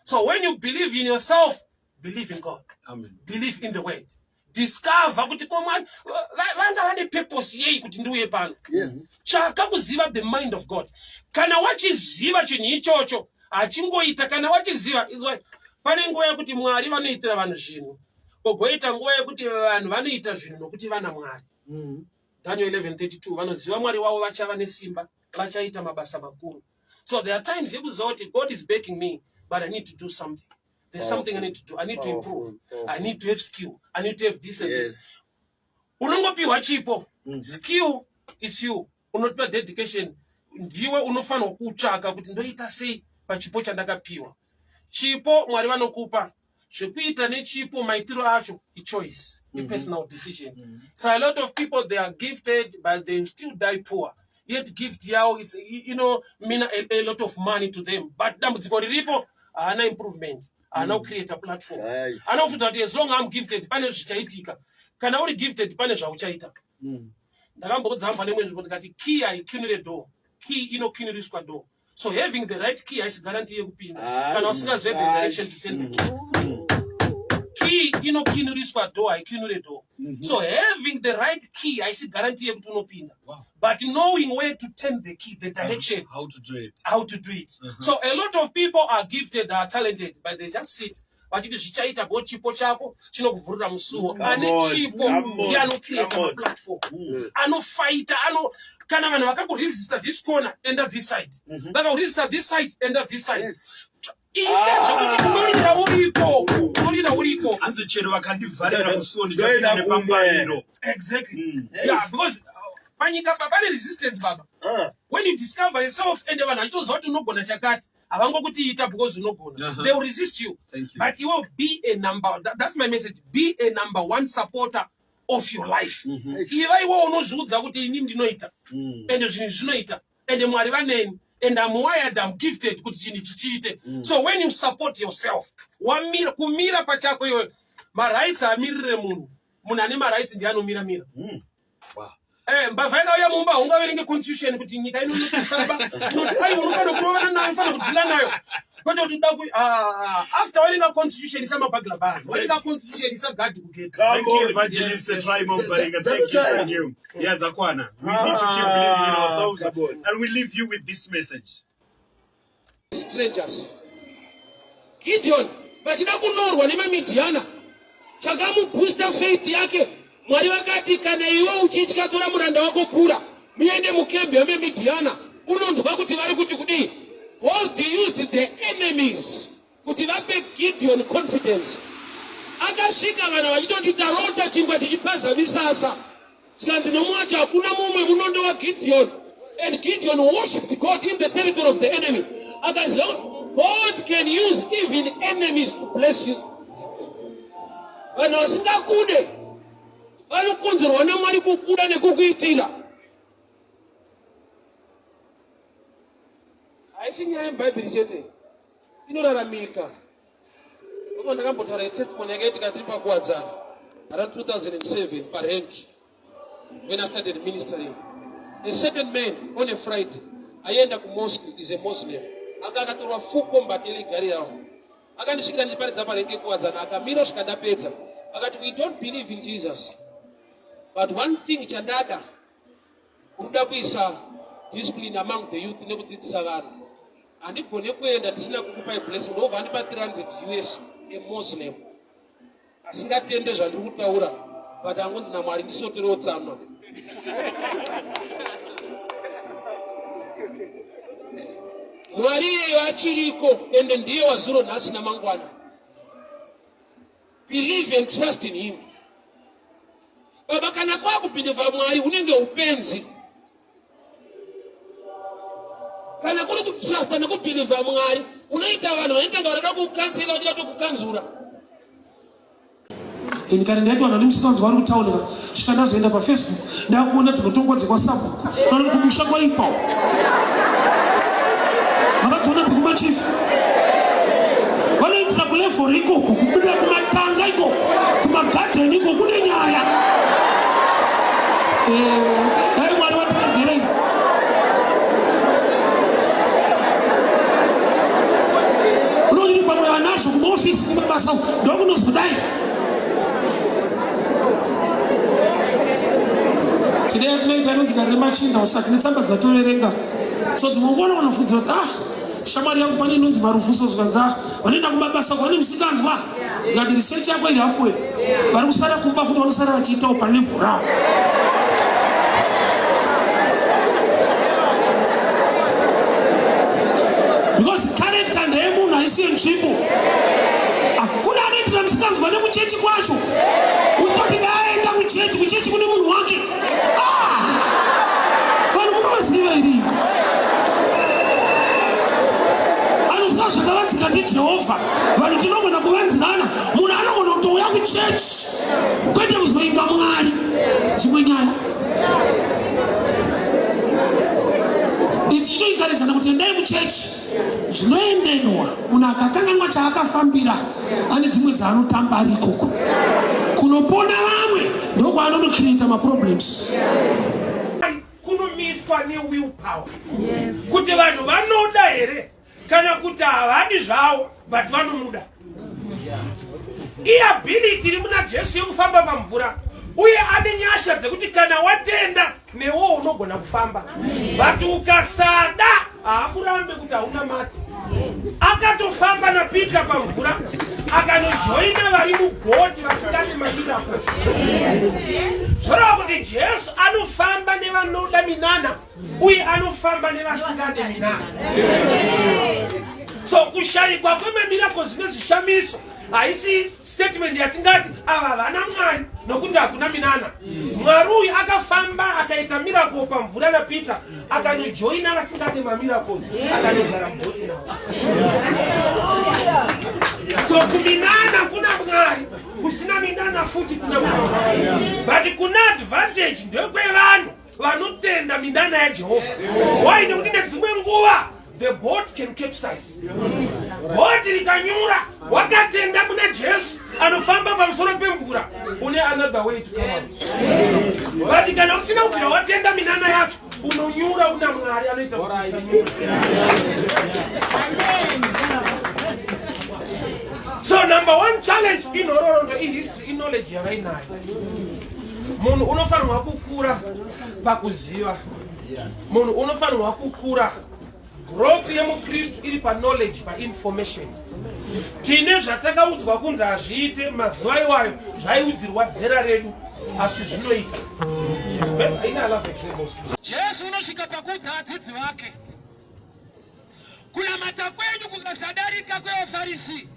B: So when you believe in yourself, believe in God.
D: Amen.
B: Believe in the word, discover kuti ko Mwari vanga vane purpose yei kuti ndiuye pano. Tsvaka kuziva the mind of God. Kana wachiziva chinhu ichocho, hachingoita. Kana wachiziva, inzwai, pane nguva yekuti Mwari vanoitira vanhu zvinhu, kogoita nguva yekuti vanhu vanoita zvinhu nokuti vana Mwari. Daniel 11:32, vanoziva Mwari wavo vachava nesimba, vachaita mabasa makuru. So there are times yekuziva kuti God is backing me, but I need to do something. There's something I need to do. I need to improve.
C: Powerful,
B: I need to have skill, I need to have this and this. Unongopiwa chipo, skill it's you. Unopiwa dedication, ndiwe unofanirwa kutsvaka kuti ndoita sei pachipo chandakapiwa. Chipo Mwari vanokupa, zvekuita nechipo, maitiro acho ichoice, ipersonal decision. So a lot of people, they are gifted, but they still die poor, yet gift yavo is mean a lot of money to them, but dambudziko riripo, haana improvement, haana kucreate a platform. Anofunga kuti as long I'm gifted, pane zvichaitika. Kana uri gifted, pane zvauchaita. Ndakamboudza pane imwe nzvimbo ndikati key haikinure door, key inokinuriswa door. So having the right key haisi guarantee yekupinda kana usingazive the direction to turn the key. Key inokinuriswa door, haikinure door. So having the right key haisi guarantee yekuti unopinda, but knowing where to turn the key, the direction,
D: How to do it.
B: How to do it. So a lot of people are gifted, are talented, but they just sit vachiti zvichaita go. Chipo chako chinokuvhurira musuwo.
C: Come
B: Ane
C: on,
B: chipo
C: come on,
B: ndiye anocreata
C: come on.
B: maplatform, anofighta ano. Kana vanhu vakakuresista this corner, enda this side. Vakakuresista this side, enda this side. Ita zvekuti unorira uriko, unorira uriko.
D: Hanzi chero vakandivharira musuwo,
C: Ndoenda
D: ndichapinda
C: kumwe.
D: nepambariro.
B: Exactly, yeah, because panyika pane resistance, baba. When you discover yourself and vanhu vachitoziva kuti unogona chakati, havangokuti ita because unogona. They will resist you.
D: Thank you.
B: But you will be a number that's my message: be a number one supporter of your life. Iva iwe unozviudza kuti ini ndinoita, ende zvinhu zvinoita, ende Mwari vaneni, and I'm wired, I'm gifted kuti chinhu ichi chiite. So when you support yourself, wamira, kumira pachako iwe, marights amirire munhu. Munhu ane marights ndiye anomira mira.
D: Wow.
B: Eh, mbavha ikauya mumba haungaverenge constitution kuti nyika ino inokusaba unoti ai unofanira kurovana nayo unofanira kudhila nayo kwete kuti uda ku ah, ah, after waverenga constitution isa mabhagla bars waverenga constitution isa gadhi kugate
D: Thank you, Evangelist Trimo Baringa. Thank you for you. Yeah, Zakwana. We need to keep believing in ourselves.
C: Ah, come on.
D: And we leave you with this message.
A: Strangers. Gideon vachida kunorwa nemaMidhiana chakamubooster faith yake. Mwari vakati kana iwe uchitya tora muranda wako Pura muende mukembi yemamidhiana unonzwa kuti vari kuti kudii. God used the enemies kuti vape Gideon confidence. Akasvika vanhu vachitoti tarota chingwa tichipaza misasa. Zvikanzi nomwacho hakuna mumwe munondo waGideon. And Gideon worshipped God in the territory of the enemy. Akaziva God can use even enemies to bless you. Vanhu vasingakude vanokonzerwa naMwari kukuda nekukuitira. Haisi nyaya yeBhaibheri chete, inoraramika. Ndipo ndakambotaura yetestimony yakaitika tiri pakuwadzana around 2007 parank when I started ministering. A certain man on a Friday aienda kumosque is a Muslim anga akatorwa full combat yeligari yavo akandisvikira ndichiparidza parank yekuwadzana akamira svika ndapedza akati we don't believe in Jesus but one thing chandada Kuda kuisa discipline among the youth nekudzidzisa vanhu. Handigone kuenda ndisina kukupai blessing. Ndobva andipa 300 US a Muslim. Asingatende zvandiri kutaura but angonzi naMwari ndisoterewo tsama. Mwari iyeyo achiriko ende ndiye wazuro nhasi namangwana. Believe and trust in him. Baba, kana kwakubhilivha Mwari hunenge upenzi. Kana kuri kutrusta nekubhilivha Mwari, unoita vanhu vanenge varada kukansela vachida kutokukanzura.
B: Ini kare ndaiti vanhu vane musikanzwa vari kutauni ka svika ndazoenda pafacebook ndakuona dzinotongwa dzekwasabhuku kana kumusha kwaipawo makadziona dzekumachief vanoitira kulevhoro ikoko kubudira kumatanga ikoko kumagadheni ikoko kune nyaya eh, dai mwari watiregerera unoti pamwe vanazvo kumaofisi kumabasa ndokunozodai Today yatinoita inonzi dare remachinda usati tine tsamba dzatoverenga so dzimwe nguva unogona kufungidzira kuti ah shamwari yangu pane inonzi marufu so zvikanzi ah vanoenda kumabasa kwane musikanzwa ndikati research yako iri halfway vari kusara kumba futi vanosara vachiitawo palevel ravo because character ndeyemunhu haisi yenzvimbo hakuna anoitira musikanzwa nekuchechi kwacho utoti daenda kuchechi kuchechi kune munhu wake ah! vanhu munovaziva iri anoziva zvakavanzika ndijehovha vanhu tinogona kuvanzirana munhu anogona kutouya kuchechi kwete kuzoinga mwari dzimwe nyaya ichi chinoenkarejana kuti endai kuchechi zvinoenderwa munhu akakanganwa chaakafambira ane dzimwe dzaanotamba ari ikoko kunopona vamwe ndokwaanonocreata maproblems
E: kunomiswa newill power yes. kuti vanhu vanoda here kana kuti havadi zvavo but vanomuda iability iri muna jesu yekufamba pamvura uye ane nyasha dzekuti kana watenda newo unogona kufamba but ukasada haakurambe kuti hauna mati akatofamba napeter pamvura akanojoina vari mubhoti vasingade mamirako zvoreva kuti jesu anofamba nevanoda minana uye anofamba nevasingade minana so kushayikwa kwemamirako zvine zvishamiso haisi statement yatingati ava havana mwari nokuti hakuna minana mwari uyu akafamba akaita miracle pamvura napeter akanojoina vasingade mamiracles akanogara mubhoti navo so kuminana kuna mwari kusina minana futi kuna mwari but kuna advantage ndekwevanhu vanotenda mindana yajehovha why nekuti nedzimwe nguva the boat can capsize bhoti rikanyura wakatenda muna jesu anofamba pamusoro pemvura une another way to come out. But kana usina kubvira watenda minana yacho unonyura una Mwari anoita kuti usanyura. So number one challenge inhororondo ihistory iknowledge yavainayo. Munhu unofanirwa kukura pakuziva. Munhu unofanirwa kukura. Growth yemuKristu iri paknowledge, painformation. Tine zvatakaudzwa kunzi hazviite mazuva iwayo zvaiudzirwa zera redu asi zvinoita.
A: Jesu unosvika pakuudza vadzidzi vake kunamata kwenyu kukasadarika kwevafarisi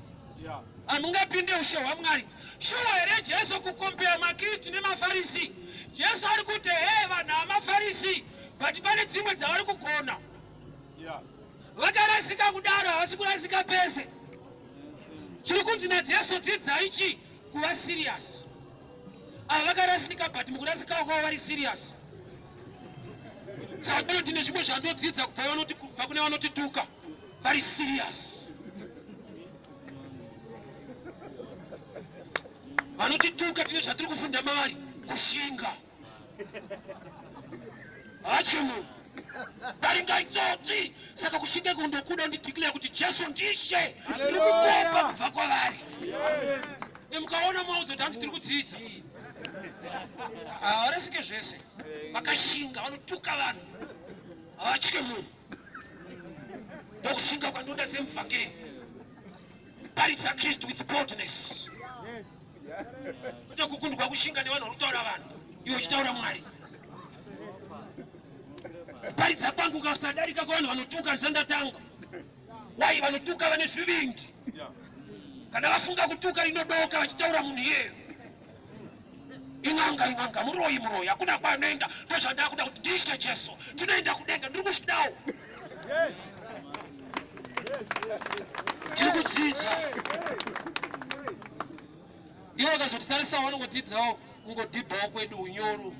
A: hamungapinde ushe hwamwari. Shuwa here Jesu kukompeya maKristu nemaFarisi? Jesu ari kuti hee vanhu hamafarisi but pane dzimwe dzavari kugona. Vakarasika kudaro havasi kurasika pese. Chiri kunzi naJesu dzidzai chi kuva serious. Ava vakarasika but mukurasika kwavo vari serious. Saka ndine zvimwe zvandodzidza kubva kune vanotituka vari serious. Vanotituka tine zvatiri kufunda mavari kushinga. Havatye munhu. Baringa itsotsi. Saka kushinga iko ndokuda ndideclare kuti Jesu ndishe. Ndiri kukopa kubva kwavari. Nemukaona mwaudza kuti hanzi tiri kudzidza. Havarasike zvese. Vakashinga vanotuka vanhu. Havatye munhu. Ndokushinga kwandoda semuvhangeri. Paridza Kristu with boldness. Kwete kukundwa kushinga nevanhu vari kutaura vanhu iwe uchitaura Mwari. Kuparidza kwangu kasadarika kwevanhu vanotuka ndisati ndatanga. Why vanotuka vane zvivindi. Kana vafunga kutuka rinodoka vachitaura munhu iyeyo. In'anga in'anga muroyi muroyi hakuna kwaanoenda ndozvandakuda kuti ndiishe Jesu tinoenda kudenga ndiri kuzvidawo. Tiri kudzidza. Ivo vakazotitarisawo vanongodzidzawo kungodhibhawo kwedu unyoro.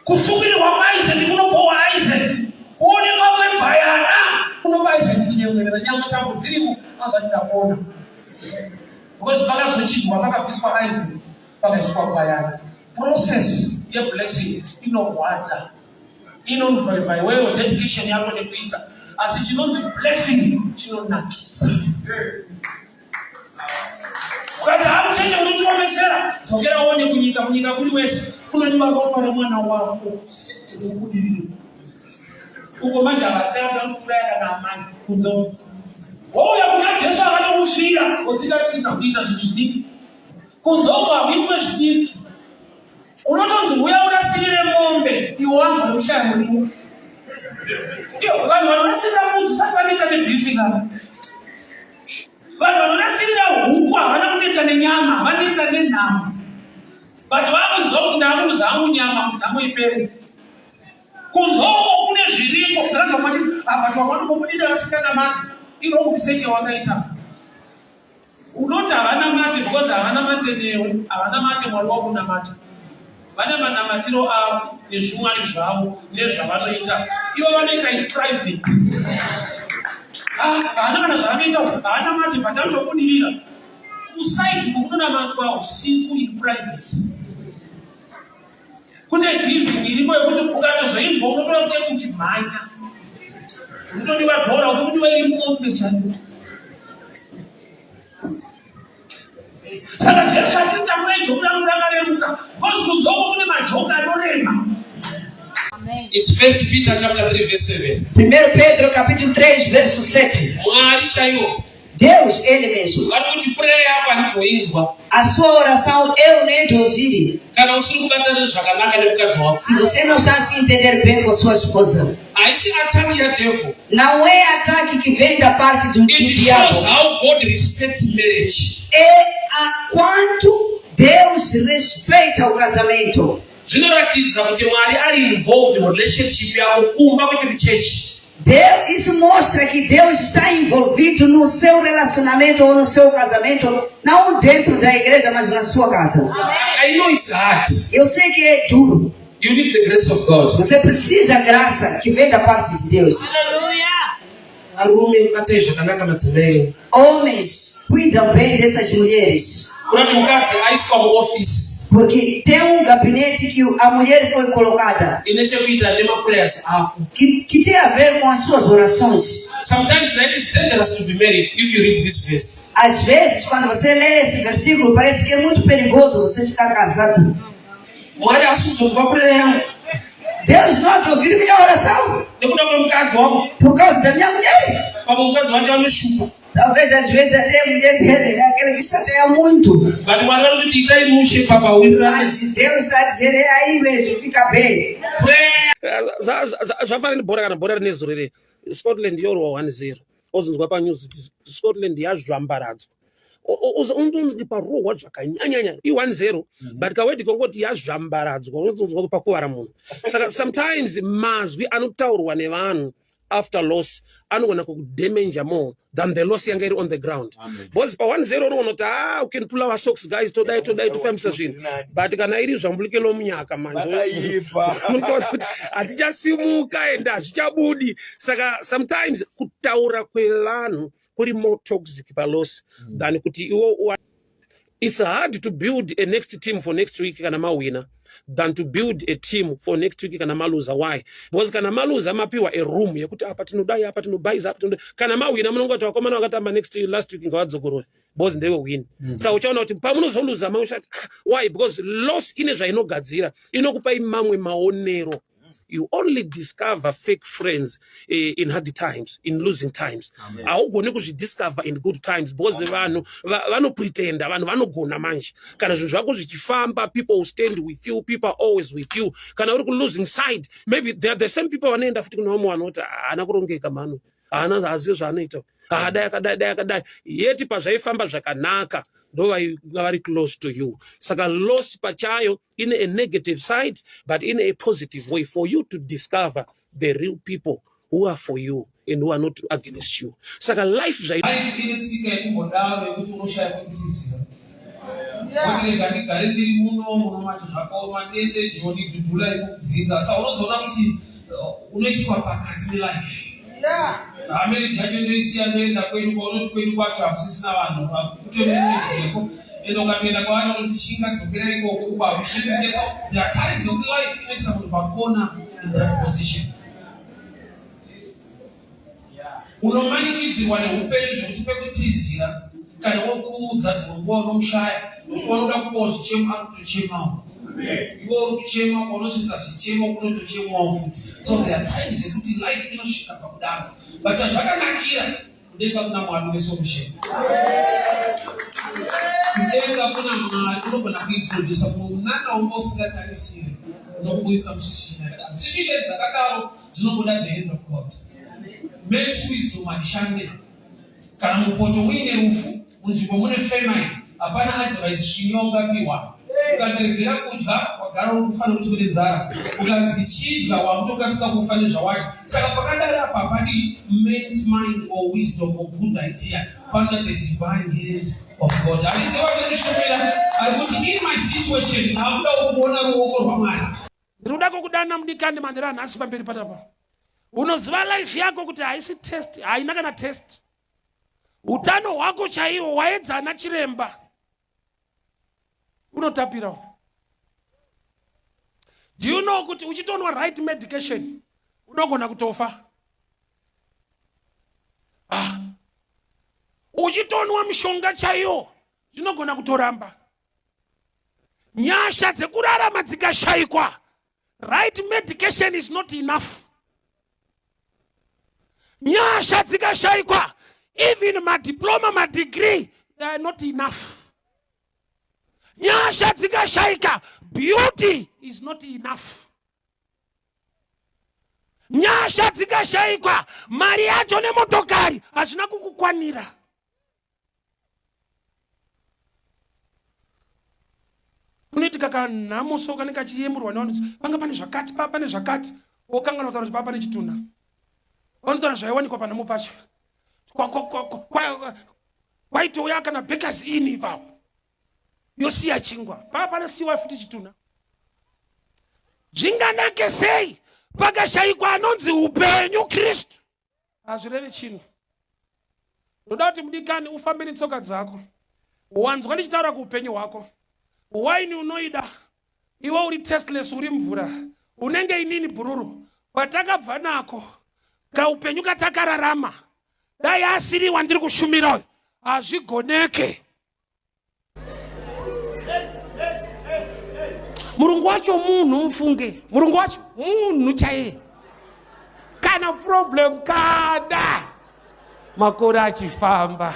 E: Kusungirirwa kwaIsaac kunopowa Isaac. Kuonekwa kwegwayana kunopa Isaac kunyemwerera nyangwe tambo dzirimo azvati ndakuona. Because pakazochinjwa pakabviswa Isaac pakaiswa gwayana. Process yeblessing inorwadza. Inonvaiva iwewe dedication yako nekuita asi chinonzi blessing chinonakidza. Ukati hamucheche unotiomesera, dzokera uone kunyika, munyika kuri wese kunodiwa ropa remwana wako kuti ubudirire. Uko manje havatanga kuuraya kana amai kunze uko. Wouya kuna Jesu akatokusvira wotsika tsika kuita zvinhu zvidiki. Kunze uko hakuitwe zvidiki. Unotonzi huya urasirire mombe iwe wanzwa nekushaya muriwo. Iyo vanhu vanorasirira mbudzi usati vanoita nebriefing ava. Vanhu vanorasirira huku havana kunetsa nenyama, vanetsa nenhamo. But vakuziva kuti ndakuruza hangu nyama kuti nhamo ipere. Kunze uko kune zviriko, ndakanzwa mati apa twavanongobudira vasinganamati, irong research yawakaita. Unoti havanamate because havanamate newe, havanamate Mwari wakunamata. Vane manamatiro avo nezvimwari zvavo nezvavanoita. Ivo vanoita in private. Ah, havana kana zvavanoita, havanamate but vanotobudirira. Kusaidi kunonamatwa usiku in private. Kune giving iriko yekuti ukatozoinzwa unotora kuchechi uchimhanya. Unotodiwa dhora, unotodiwa iri mombe chaiyo. Saka Jesu achiti takurai joku rangu rakareruka, because kunze uko kune majoka anorema.
B: It's First Peter chapter 3 verse 7.
F: 1 Pedro capítulo 3, verso 7.
B: Mwari chaiwo
F: Deus, Ele mesmo.
B: vari kuti prayer yako handimboinzwa
F: A sua oração eu nem te ouvir.
B: kana usiri kubatana zvakanaka nemukadzi wako.
F: Se você não está a se entender bem com sua esposa.
B: Haisi attack yadevil.
F: Não é ataque que vem da parte do, do
B: It shows
F: diabo.
B: how God respects marriage.
F: É a quanto Deus respeita o casamento.
B: Zvinoratidza kuti Mwari ari involved murelationship yako kumba kwete kuchechi.
F: Deus, isso mostra que Deus está envolvido no seu relacionamento ou no seu casamento, não dentro da igreja, mas na sua casa.
B: I know it's hard.
F: Eu sei que é duro.
B: You need the grace of God.
F: Você precisa da graça que vem da parte de Deus.
B: Varume batai zvakanaka madzimai enyu.
F: Homens, cuidam bem dessas mulheres.
B: Kurati mukadzi aiswa muofisi
F: Porque tem um gabinete que a mulher foi colocada,
B: ine chekuita nemaprayers ako.
F: que, que tem a ver com as suas orações.
B: Sometimes life is dangerous to be married if you read this verse.
F: Às vezes, quando você lê esse versículo, parece que é muito perigoso você ficar casado.
B: Mwari haasi kuzonzwa prayer yangu
F: Deus não há de ouvir minha oração
B: nekuda kwemukadzi wangu.
F: por causa da minha mulher.
B: Pamwe mukadzi wacho anoshupa.
F: Talvez às vezes até a mulher dele é aquele que chateia muito.
B: But Mwari vari kuti itai mushe papa wirirane.
F: Mas Deus está a dizer, é aí mesmo, fica bem.
E: Zvafanana nebhora kana bhora rine zuro rere Scotland yorwa 1-0 ozonzwa panews kuti Scotland yazvambaradzwa unonzwa parohwa zvakanyanyanya i-1-0 but kawedi kongoti yazvambaradzwa unonzwa pakuvara munhu saka sometimes mazwi anotaurwa nevanhu after loss anogona kukudamager more than the loss yanga iri on the ground because pa 1-0 unoona kuti ah, we can pull our socks guys todai todai tofambisa zvinhu but kana iri zvambulike lomunyaka manje
C: Vakaipa.
E: unotaura kuti hatichasimuka ende hazvichabudi saka sometimes kutaura kwevanhu kuri more toxic paloss than kuti iwo it's hard to build a next team for next week kana mawina than to build a team for next week kana maluza why because kana maluza mapiwa a room yekuti apa tinodai apa tinobhaiza apa tinodai kana mawina munongoti vakomana vakatamba next last week ngavadzokorore because ndewe win saka uchaona kuti pamunozoluza mauchati ah, why because loss ine zvainogadzira inokupai mamwe maonero you only discover fake friends eh, in hard times in losing times haugoni kuzvidiscover in good times because vanhu vanopretenda vanhu vanogona manje kana zvinhu zvako zvichifamba people will stand with you people are always with you kana uri kulosing side maybe they are the same people vanoenda futi kune vamwe vanoti haana kurongeka mano haana haazivi zvaanoita haadai akadai dai akadai yeti pazvaifamba zvakanaka ndo vainga vari close to you saka loss pachayo ine a negative side but in a positive way for you to discover the real people who are for you and who are not against you saka life zvai
B: Life ine tsika yekumbodaro yekuti unoshaya kwekutizira kuti rega ndigare ndiri muno muno macho zvakaoma ndiende joni dhudhula ikukudzinga sa unozoona kuti unoiswa pakati nelife marriage yacho ndoisiya ndoenda kwedu kwaunoti kwedu kwacho hakusisina vanhu kutonemarriage ende ukatoenda kwavari vanoti shinga dzokera ikoko uko hakushingike so there are times yekuti life inoisa munhu pakona in that position unomanikidzirwa neupenyu zvekuti pekutizira kana wokuudza dzimwe nguva unomushaya nokuti vanoda kupawo zvichemo akutochemawo iwe uri kuchema kwaunosvitsa zvichemo kunotochemawo futi so there are times yekuti life inosvika pakudaro but chazvakanakira kudenga kuna mwari wesolution kudenga kuna mwari unogona kuintrodusa munana wanga usingatarisiri unokuburitsa musituation yakadaro situation dzakadaro dzinobuda the hand of god man's wisdom haishande kana mupoto uine rufu munzvimbo mune famine hapana advice svinya ungapiwa ukanzi regera kudya wagara uri kufa nekuti kune nzara ukanzi chidya wakutokasika kufa nezvawadya saka pakadari apa hapadi man's mind or wisdom or good idea panoda the divine hand of god handiziva tinoshumira ari kuti in my situation ndakuda kuona ruoko rwamwari
E: ndiri kuda kukudana mudikani manhero anhasi pamberi patapa unoziva life yako kuti haisi test haina kana test utano hwako chaiwo waedzana chiremba unotapira do you know kuti uchitonwa right medication unogona kutofa ah. uchitonwa mishonga chaiwo zvinogona kutoramba nyasha dzekurarama dzikashayikwa right medication is not enough nyasha dzikashayikwa even madiploma madegree they are not enough nyasha dzikashayika beauty is not enough nyasha dzikashayikwa mari yacho nemotokari hazvina kukukwanira kunoitika kanhamo so kanenge kachiyemurwa nevanhu panga pane zvakati pa pane zvakati wokanganwa kutaura kuti pa pane chitunha vanotaura zvaiwanikwa panhamo pacho kwaitouya kana bakers inn ipapo yosiya chingwa paa panosiyiwa futi chitunha zvinganake sei pakashayikwa anonzi upenyu kristu hazvirevi chinhu. Ndoda kuti mudikani ufambe netsoka dzako. Wanzwa ndichitaura kuupenyu hwako. Waini unoida iwe uri tasteless uri mvura unenge inini bhururu kwatakabva nako kaupenyu katakararama dai asiri wandiri kushumira uyu hazvigoneke. Murungu wacho munhu mufunge, murungu wacho munhu chaiye, kana problem kada makore achifamba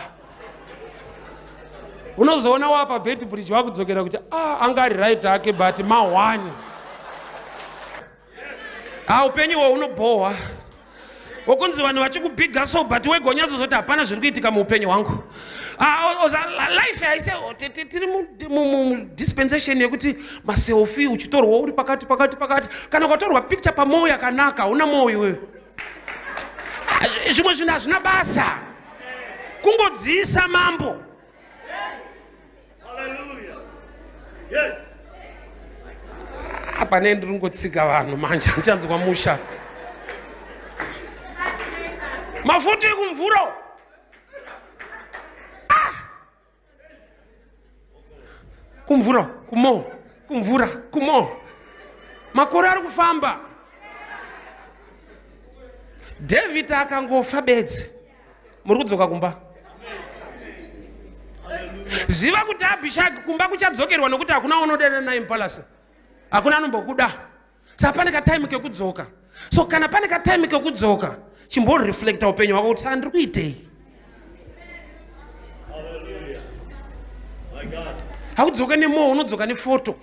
E: unozoona wapa bed bridge wakudzokera kuti ah, anga ari right ake but ma one Ah, upenyu ihwo hunobhohwa wokunzi vanhu vachikubhiga so but wega unyatsozoti hapana zviri kuitika muupenyu hwangu. Ah, life haise tiri mudispensation yekuti maselfi uchitorwa uri pakati pakati pakati kana ukatorwa picture pamwoyo yakanaka hauna mwoyo iwewe. Ah, zvimwe zvinhu hazvina basa kungodziisa mambo. Ah, pane ndiri kungotsika vanhu manje andichanzwa musha mafuta ekumvura ah! Kumvura kumo kumvura kumo makore ari kufamba. David akangofa bedzi muri kudzoka kumba. Ziva kuti Abhishagi kumba kuchadzokerwa nokuti hakuna unodana naye mupalasi, hakuna anombokuda. Saka pane katime kekudzoka. So kana pane katime kekudzoka, chimboreflecta upenyu hwako kuti saka ndiri kuitei. Hakudzoke nemoyo, unodzoka nefoto.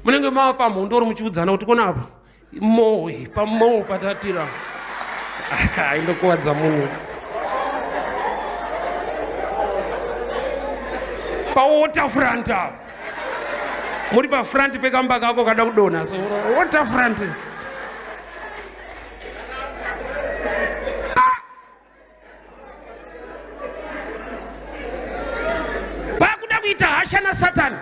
E: Munenge mava pamhondoro muchiudzana kuti kona apa mowe pamowe patatira indokuwadza munhu pawaterfront apa muri pafront pekamba kako kada kudonha so waterfront. Pakuda kuita hasha nasatani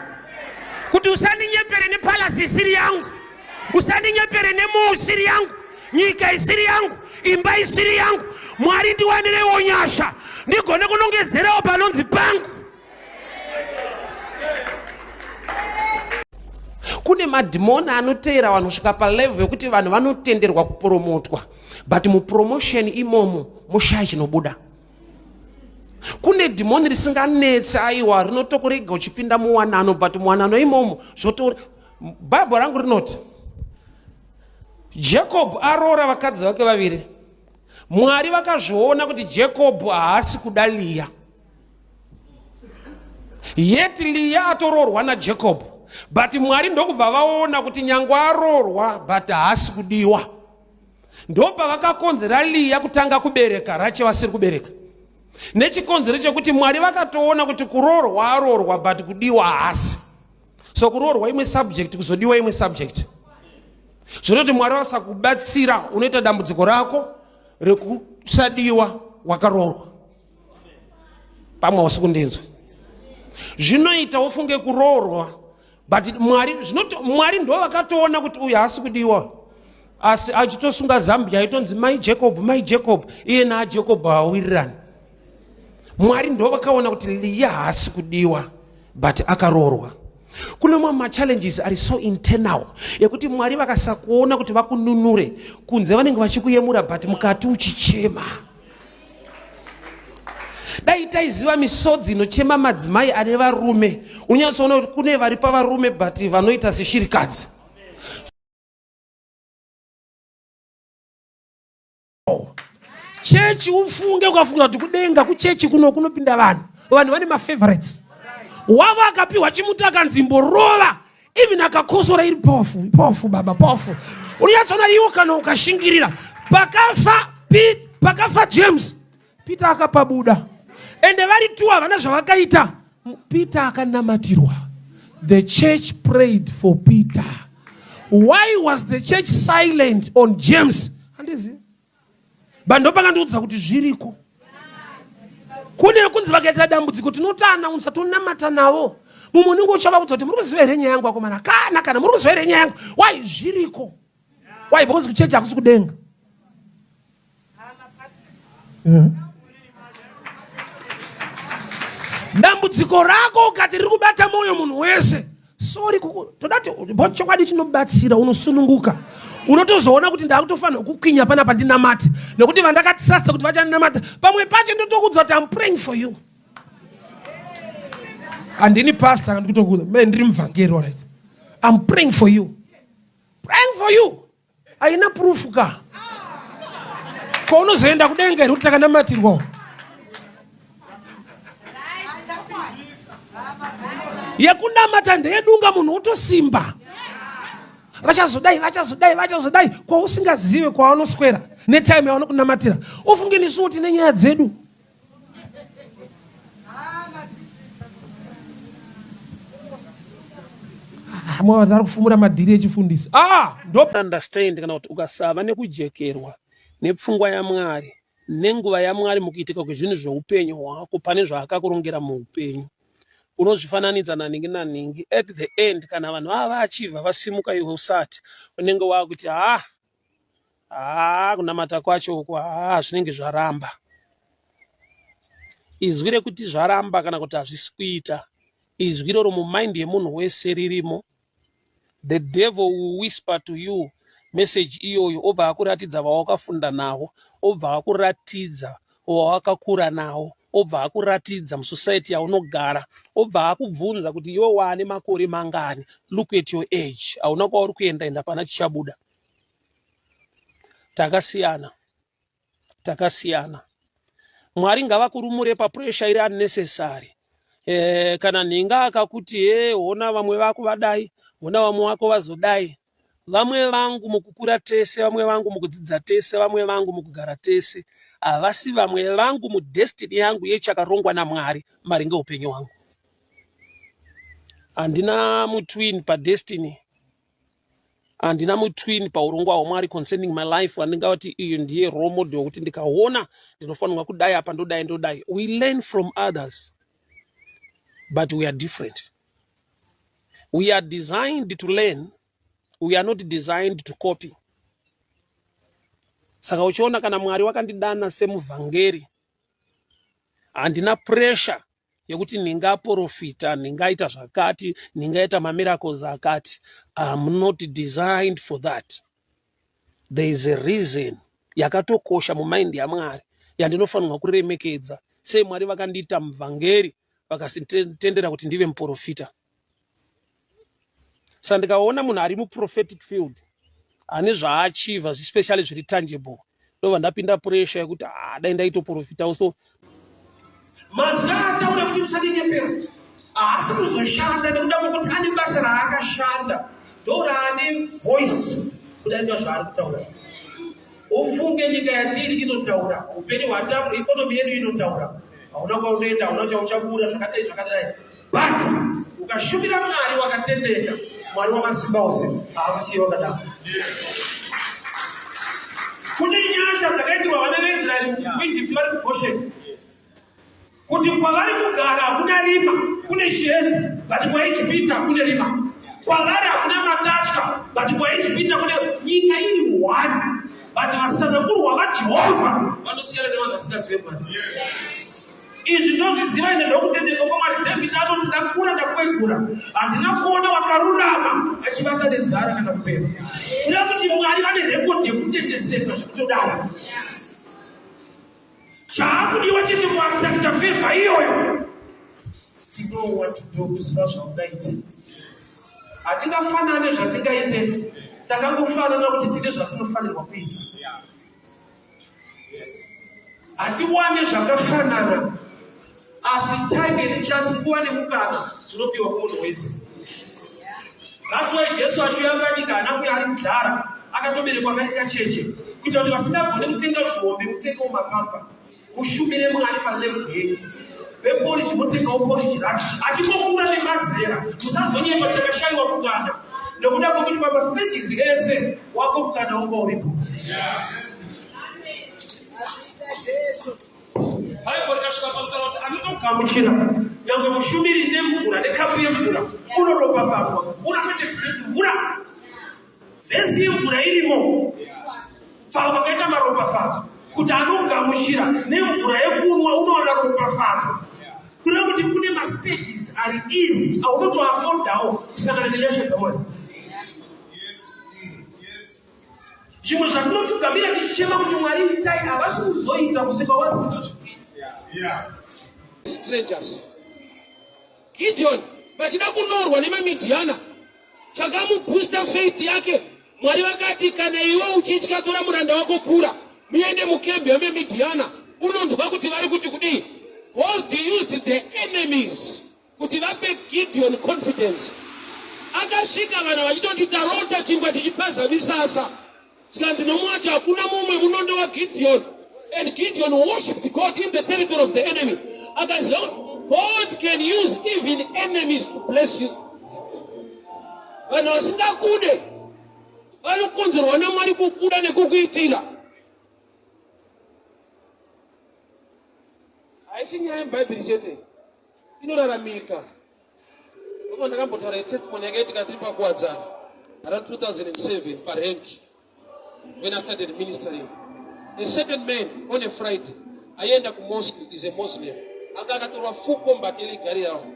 E: kuti usandinyepere nepalasi isiri yangu, usandinyepere nemoo isiri yangu, nyika isiri yangu, imba isiri yangu. Mwari ndiwanirewo nyasha ndigone kunongedzerawo panonzi pangu. Kune madhimoni anoteera vanhu kusvika palevel yekuti vanhu vanotenderwa kupromotwa, but mupromotion imomo moshaya chinobuda. Kune dhimoni risinganetsi, aiwa, rinotokurega uchipinda muwanano, but muwanano imomo zvoto. Bhaibheri rangu rinoti Jacob aroora vakadzi vake vaviri. Mwari vakazviona kuti Jacob haasi kuda Leah. Yet Leah atoroorwa naJacob, but Mwari ndokubva vaona kuti nyangwe aroorwa but haasi kudiwa. Ndopavakakonzera Leah kutanga kubereka, Rachel asiri kubereka. Nechikonzero chekuti Mwari vakatoona kuti kuroorwa aroorwa but kudiwa haasi. So kuroorwa imwe subject, kuzodiwa imwe subject. Zvinoti Mwari vasakubatsira unoita dambudziko rako rekusadiwa wakaroorwa. Pamwe hausi kundinzwa. Zvinoita ufunge kuroorwa but Mwari zvinoto Mwari ndo vakatoona kuti uyu haasi kudiwa, asi achitosunga Zambia aitonzi mai Jacob, mai Jacob, iye naJacob haawirirani. Mwari ndo vakaona kuti Leah haasi kudiwa but akaroorwa. Kune mamwe machallenges ari so internal ekuti Mwari vakasakuona kuti vakununure kunze vanenge vachikuyemura but mukati uchichema. Dai taiziva misodzi inochema madzimai ane varume, unyatsoona kuti kune vari pavarume but vanoita seshirikadzi. Chechi ufunge ukafunga kuti kudenga kuchechi kuno kunopinda vanhu, vanhu vane mafavorites wavo. Akapiwa chimuti akanzi mborova, even akakosora iri powerful, powerful baba, powerful. Unyatsoona iwo kana ukashingirira. Pakafa pakafa James, Peter akapabuda, ende vari tu havana zvavakaita. Peter akanamatirwa. The church prayed for Peter. Why was the church silent on James? Handizivi. But ndopakandiudza kuti zviriko. Kune kunzi vakaita dambudziko tinotoanaunsa tonamata navo. Mumwe unenge uchavaudza kuti muri kuziva here nyaya yangu akomana? Kana kana muri kuziva here nyaya yangu? Why zviriko? Why? Because kuchechi hakusi kudenga. Dambudziko rako ukati riri kubata mwoyo munhu wese, sorry, toda kuti chokwadi chinobatsira, unosununguka. Unotozoona kuti ndakutofanirwa kukwinya panapa ndinamate, nekuti vandakatrusta kuti vachandinamata. Pamwe pacho ndotokudza kuti am praying for you. Handini pastor, ndikutokuudza me ndiri muvhangeri. Alright, am praying for you, praying for you haina proof ka. Kwaunozoenda kudenga here kuti takanamatirwawo? Yekunamata ndeyedunga, munhu wotosimba. Vachazodai, vachazodai, vachazodai, kwausingazive kwavanoswera netime yavanokunamatira. Ufunge nesuwo tine nyaya dzedu. Mwa vari kufumura madhiri echifundisi. Ah, ndo
B: understand kana kuti ukasava nekujekerwa nepfungwa yaMwari nenguva yaMwari mukuitika kwezvinhu zveupenyu hwako, pane zvaakakurongera muupenyu, unozvifananidza naningi naningi. At the end, kana vanhu vava vachibva vasimuka iwe usati, unenge waakuti, ha haa, kunamata kwacho uku, haa, zvinenge zvaramba. Izwi rekuti zvaramba kana kuti hazvisi kuita, izwi iroro mumind yemunhu wese ririmo. The devil will whisper to you message iyoyo, obva akuratidza vawakafunda navo, obva akuratidza wawakakura nawo, obva akuratidza musociety yaunogara, obva akubvunza kuti iwe waane makore mangani? Look at your age, hauna kwauri kuenda, enda pana chichabuda. Takasiyana, takasiyana. Mwari ngavakurumure papressure iri unnecessary. Kana nhinga akakuti, he, hona vamwe vako vadai, hona vamwe vako vazodai. Vamwe vangu mukukura tese, vamwe vangu mukudzidza tese, vamwe vangu mukugara tese, havasi vamwe vangu mudestiny yangu yechakarongwa naMwari maringe upenyu hwangu. Handina mutwin padestiny, handina mutwin paurongwa hwaMwari concerning my life wandingavati iyo ndiye role model wekuti ndikaona ndinofanirwa kudai apa, ndodai, ndodai. We learn from others, but we are different. We are designed to learn, we are not designed to copy. Saka uchiona kana Mwari wakandidana semuvhangeri, handina pressure yekuti ndingaprofita, ndingaita zvakati, ndingaita mamiracles akati. Am not designed for that. There is a reason yakatokosha mumind yaMwari yandinofanirwa kuremekedza. Sei Mwari vakandiita muvhangeri, vakasitendera kuti ndive muprofita? Saka ndikaona munhu ari muprophetic field ane zvaachievha, especially zviri tangible, ndobva ndapinda pressure yekuti, ah, dai ndaitoprofitawo. So
E: Mazwi aataura kuti musandinyepera haasi kuzoshanda nekuda kwekuti ane basa raakashanda, ndo raane voice kudarika zvaari kutaura. Ufunge nyika yatiri inotaura, upenyu hwatambura, economy yedu inotaura, hauna kwaunoenda, hauna chauchabura, zvakadai zvakadai. But ukashumira Mwari wakatendeka, Mwari wamasimba ose haakusiye wakadaro. Kune nyasha dzakaitirwa vana veIsraeri kuEgypt vari kuGosheni, kuti kwavari kugara hakuna rima, kune chiedza, but kwaIjipita kune rima. Kwavari hakuna matatya, but kwaIjipita kune. Nyika iri one, but vasanangurwa vaJehovha vanosiyana nevanhu vasingazive Mwari. Izvi ndozviziva ine ndokutendeka kwaMwari. David anoti, ndakura, ndakwegura, handina kuona wakarurama achivata nenzara kana kupera. Kureva kuti Mwari vane rekodhi yekutendeseka zvekutodaro. Chaakudiwa chete kuattracta favour iyoyo. To know what to do, kuziva zvaungaite. Hatingafanane zvatingaite, takangofanana kuti tine zvatinofanirwa kuita. Hatiwane zvakafanana, asi time and chance, nguva nemukana, zvinopiwa kumunhu wese. That's why Jesu achiuya panyika haana kuuya ari mudhara, akatoberekwa kari kacheche, kuitira kuti vasingagone kutenga zvihombe mutengewo mapampa, mushumire Mwari palevel yenyu. Veporiji motengawo poriji racho, achingokura nemazera. Musazonyepa takashayiwa mukana, nekuda kwekuti pamastages ese wako mukana wanga uripo. Bhaibheri rikasvika pakutaura kuti anotogamuchira nyangwe mushumiri nemvura, nekapu yemvura, unoropafadzwa. Mvura kwete mvura, vhesi yemvura irimo, pfava pakaita maropafadzo. kuti anogamuchira nemvura yekunwa unowana ropafadzo. Kureva kuti kune mastages ari easy aunotoafodawo kusangana nenyasha dzaMwari. Zvimwe zvatinopfugamira tichichema kuti Mwari itai havasi kuzoita kusvika waziva zvekuita.
A: Strangers. Gideon vachida kunorwa nemaMidhiana chakamubooster faith yake. Mwari vakati kana iwe uchitya tora muranda wako Pura muende mukembi yemamidhiana unonzwa kuti vari kuti kudii. God used the enemies kuti vape Gideon confidence. Akasvika vanhu vachitoti tarota chingwa chichipaza misasa. Zvikanzi nomwacho hakuna mumwe munondo waGideon. And Gideon worshipped God in the territory of the enemy. Akaziva God can use even enemies to bless you. Vanhu vasingakude vanokonzerwa naMwari kukuda nekukuitira. Haisi nyaya yeBhaibheri chete inoraramika. Baba ndakambotaura yetestimony yakaitika tiri pakuwadzana around 2007 parank when I started ministering. A certain man on a Friday aienda kumosque is a Muslim anga akatorwa full combat yeligari yavo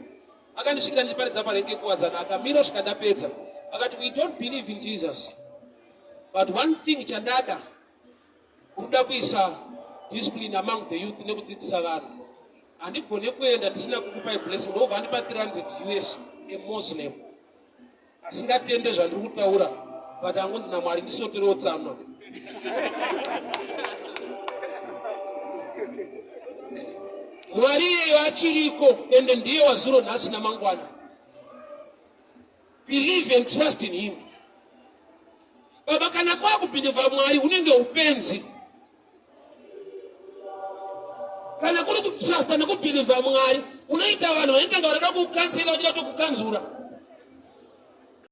A: akandisvikira ndichiparidza parank yekuwadzana akamira svika ndapedza akati we don't believe in Jesus but one thing chandada Kuda kuisa discipline among the youth nekudzidzisa vanhu. Handigone kuenda ndisina kukupai blessing ndobva andipa 300 us a Muslim asingatende zvandiri kutaura but angonzi naMwari ndisoterewo tsama. Mwari iyeyo achiriko ende ndiye wazuro nhasi namangwana. Believe and trust in him. Baba, kana kwakubhilivha Mwari hunenge upenzi. Kana kuri kutrusta nekubhilivha Mwari, unoita vanhu vanenge vanoda kukansela vachida kutokukanzura.